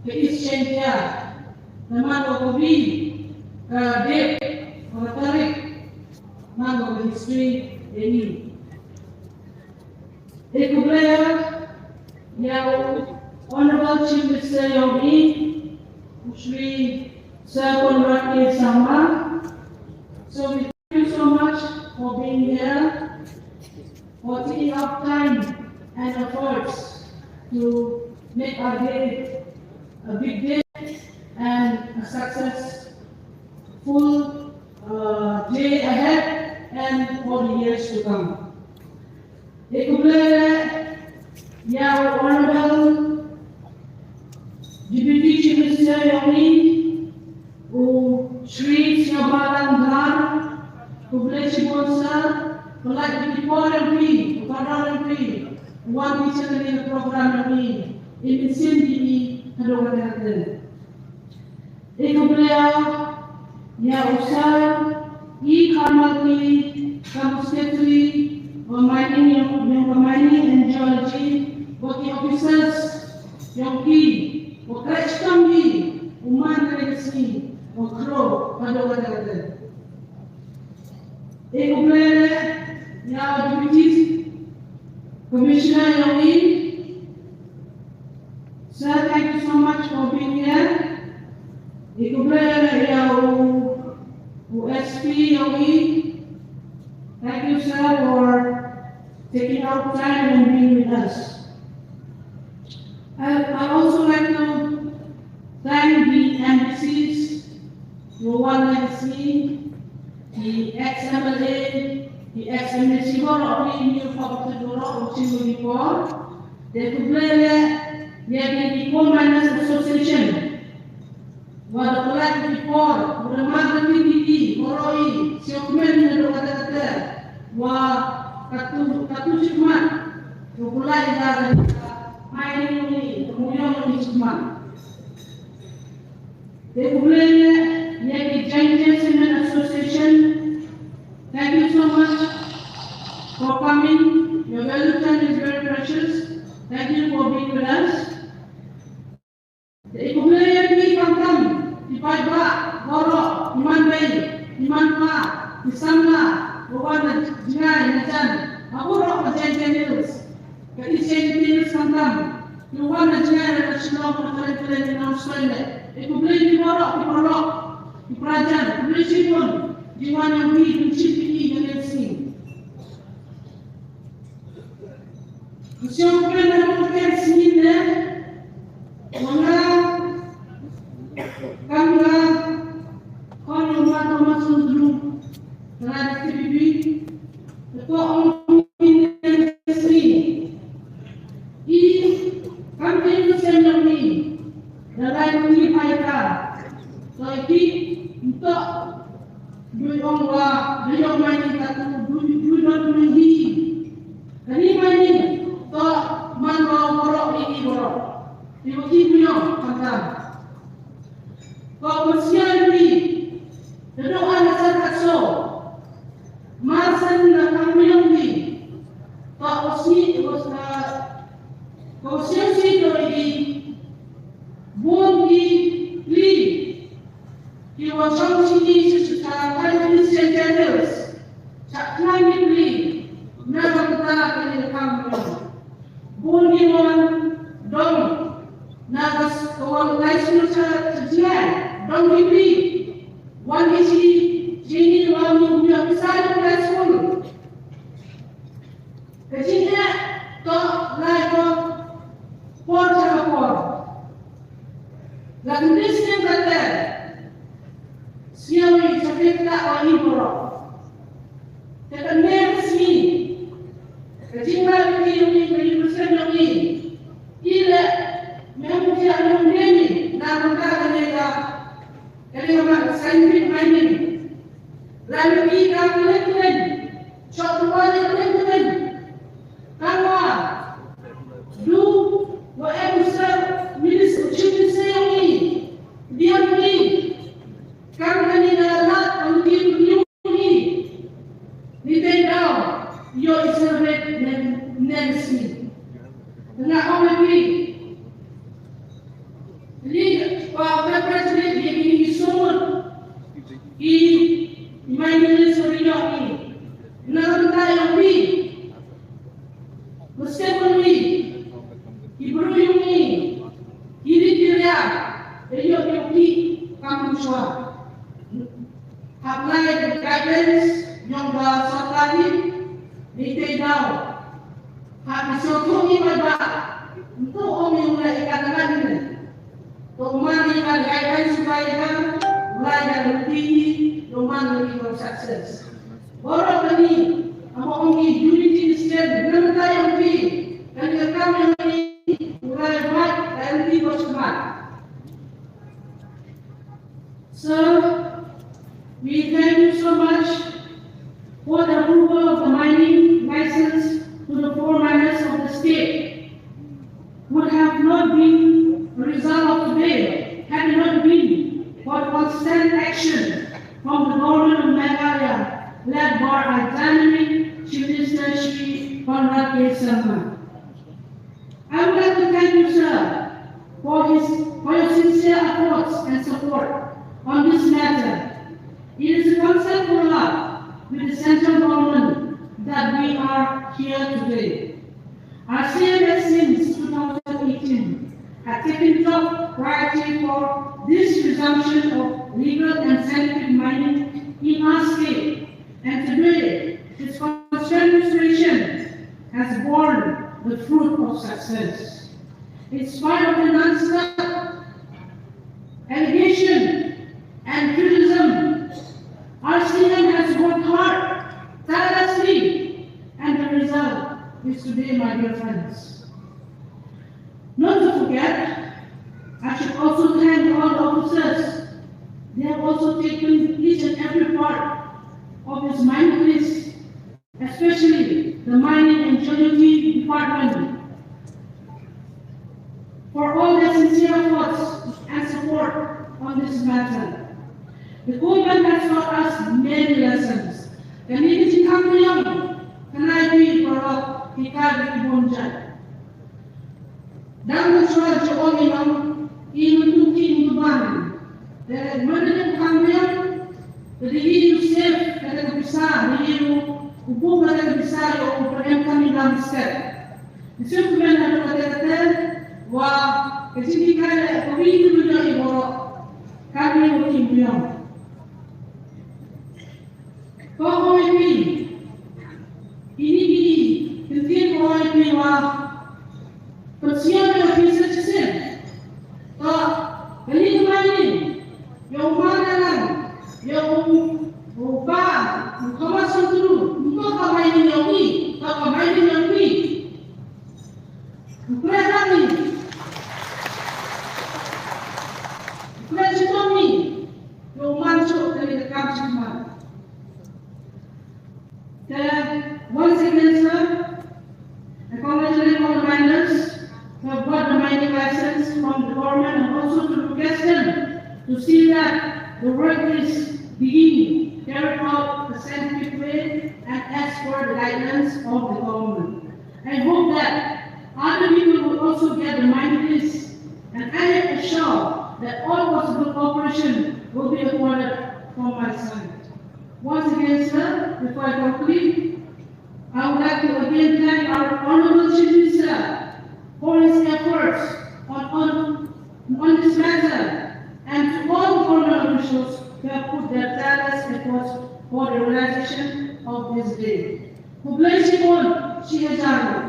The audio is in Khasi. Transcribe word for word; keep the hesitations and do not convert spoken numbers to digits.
ka East Jaintia, namar ba ka wi ka date, ka tarik, namar ba ka history ïa ngi. Te khublei ïa u Honorable Chief Minister jong ngi, u Shri Sir Conrad K Sangma. So we thank you so much for being here, for taking up time and efforts to make our day a big day and a successful, uh, day ahead and for the years to come. Te khublei ïa u Honorable Deputy Chief Minister jong ngi, u Shri Shivalang Dhar, khublei shibun sir, pynlait ïa ki por jong phi, u kordor jong phi, wan phi sha kane ka program jong ngi, i mynsiem jong ngi ka dei kata kata. Te khublei ïa u Sir E Kharmalki, kam u Secretary wa Mining, jong ka Mining and Geology, wa ki officers jong ki, wa khreh shitom ki, u man kane ka sngi, wa khroo, haduh katta katta. Te khublei ïa u Deputy Commissioner jong ngi. Sir, thank you so much for being here. Te khublei ïa u, u S P jong ngi. Thank you, sir, for taking out time and being with us. I, I also like to thank the M P Cs, Rowan Legacy, the ex M L A, the ex M L A, baroh, the new public, baroh, watching the report. Te khublei ïa ki, the Coal Miners Association. Wa da pynlait ki por, wa da mad ki ki, wa roi, sha kmen na da kata kata, wa katu, katu chikmat, wa pynlait da, mai ni ni, wa muyong ni chikmat. Te khublei ïa ki Jaintia Cement Association. Thank you so much for coming. Your valuable time is very precious. Thank you for being with us. Te i khublei ïa phi khamtam, i paidbah baroh, i man bei, i man pa, i samla, ba wan na jngai na jan ha baroh ka Jaintia Hills, ka East Jaintia Hills khamtam, i wan na jngai na Shillong, na Karen Karen, na Australia. I khublei ïa phi baroh, i paralok, i prajan, khublei shibun, jingwan ïa phi, jingshit ïa phi, ïa phi. Siang pynah pynah sngewbha. Wanga kam ka kon ma to ma sun dulu. Kala da T V B. Ko ong sngewbha. I kam ka yu sen ni. Da lai ni pai ka. To ki to Dui ong wa, dui ong mai ni katu, dui, dui dot dui hi. Kani mai ni, to man wa baroh ni ni baroh. Ni wa ki dui ong, kata. Ko masial ni, dado ana sa katso. Marsan na kami ong ni. To osi, osi, ko sial si do ni. Bun ki pli. Ki wa chong sini sha ka East Jaintia Hills. Cha khlaiñ ki pli na ka bynta kane ka kam. Bun ki wan dong na ka s-, ka wan lai sini cha jngai dong ki pli. Wan ki sini, sini wan ki pli officer ki lai sini. Ka jingeh to lai ko por sha ka por. La kyndit snem kata. Sngewbha sha phi kata wan hi baroh. Te kane ka sngi. Ka jinglai ka sngi ka sngi ka sngi. Ila mem jia mem deni na ka ka ne ka. Kane ka ba scientific mining. Lane ki ka kyleng kyleng. Chok tu ba ne kyleng kyleng. Kangwa. Du wa em sir minister, chief minister jong ngi. Diang ngi. Kang kani na la kang ki ngi. Ni te daw. Yo i celebrate nen, nen si. Nga ong ki. Li Congratulate ïa kine ki sumut, ki mining leaders, ïa ki. Na ka bynta ïong phi, Mesti mengwi ki briew ïong ngi, ki ri ki ria, ïa ïong ki kam shuwa. Hap lai ka guidance ïong ka sorkar hi, ni te daw. Hap ni sotong ni ba ba, ntu ong ïong lai ka tangan ni. To man ni ka guidance ba ïa ka, lai ka ruti ni, to man ni ka success. Baroh kane, amo ong ki unity is strength, nangta ïong phi, kan ka kam ïong phi, u rai bai, ka M P ko smat. Sir, we thank you so much for the approval of the mining license to the four miners of the state. Would have not been a result of today had it not been for constant action from the government of Meghalaya, led by our dynamic Chief Minister Shri Conrad K Sangma. I would like to thank you, sir, for his for your sincere efforts and support on this matter. It is a constant follow-up with the central government that we are here today. Our C M S since two thousand eighteen had taken top priority for this resumption of legal and scientific mining in our state, and today his constant administration has borne the fruit of success. In spite of the non-stop allegation and criticism, R C M has worked hard, tirelessly, and the result is today, my dear friends. Not to forget, I should also thank all the officers. They have also taken each and every part of this mining list, especially the mining and geology department, for all their sincere efforts and support on this matter. The government has taught us many lessons. Kane ka jingkhang ka ïong, kane ka jingkhang ka ïong, ki ka ki bun jait. Dang ka shuwa jong i nong, i nong tu ki nong tu bang. Te mana nong khang ïong, te di i nong save, kata ka pisa, di i nong, u bu kata ka pisa, ïong u pyrem kami dalam step. Shu kmen ha ka kata kata, wa ka jinghikai la ka wi tu ïong i boro. Kami ïong ki ïong. Ko hoi phi, ini ki, kyntien ko hoi phi wa, pynsiam ïa phi sa shisien. To, kali ka mai ni, ïa u ma na lang, ïa u, u ba, u Thomas Santuru, u to ka mai ni ïa u ni, to ka mai ni ïa u ni. U kren lang ni. U kren shitom ni. Ïa u man shuh kali ka kam shi man. Then, once again, sir, I congratulate all the miners who have got the mining license from the government and also to request them to see that the work is being carried out the scientific way and as per the guidelines of the government. I hope that other people will also get the mining list, and I am assured that all possible cooperation will be accorded from my side. Once again, sir, before I conclude, I would like to again thank our Honorable Chief Minister for his efforts on, on, on this matter and to all government officials who have put their tireless efforts for the realization of this day. Khublei shibun, shi hajar.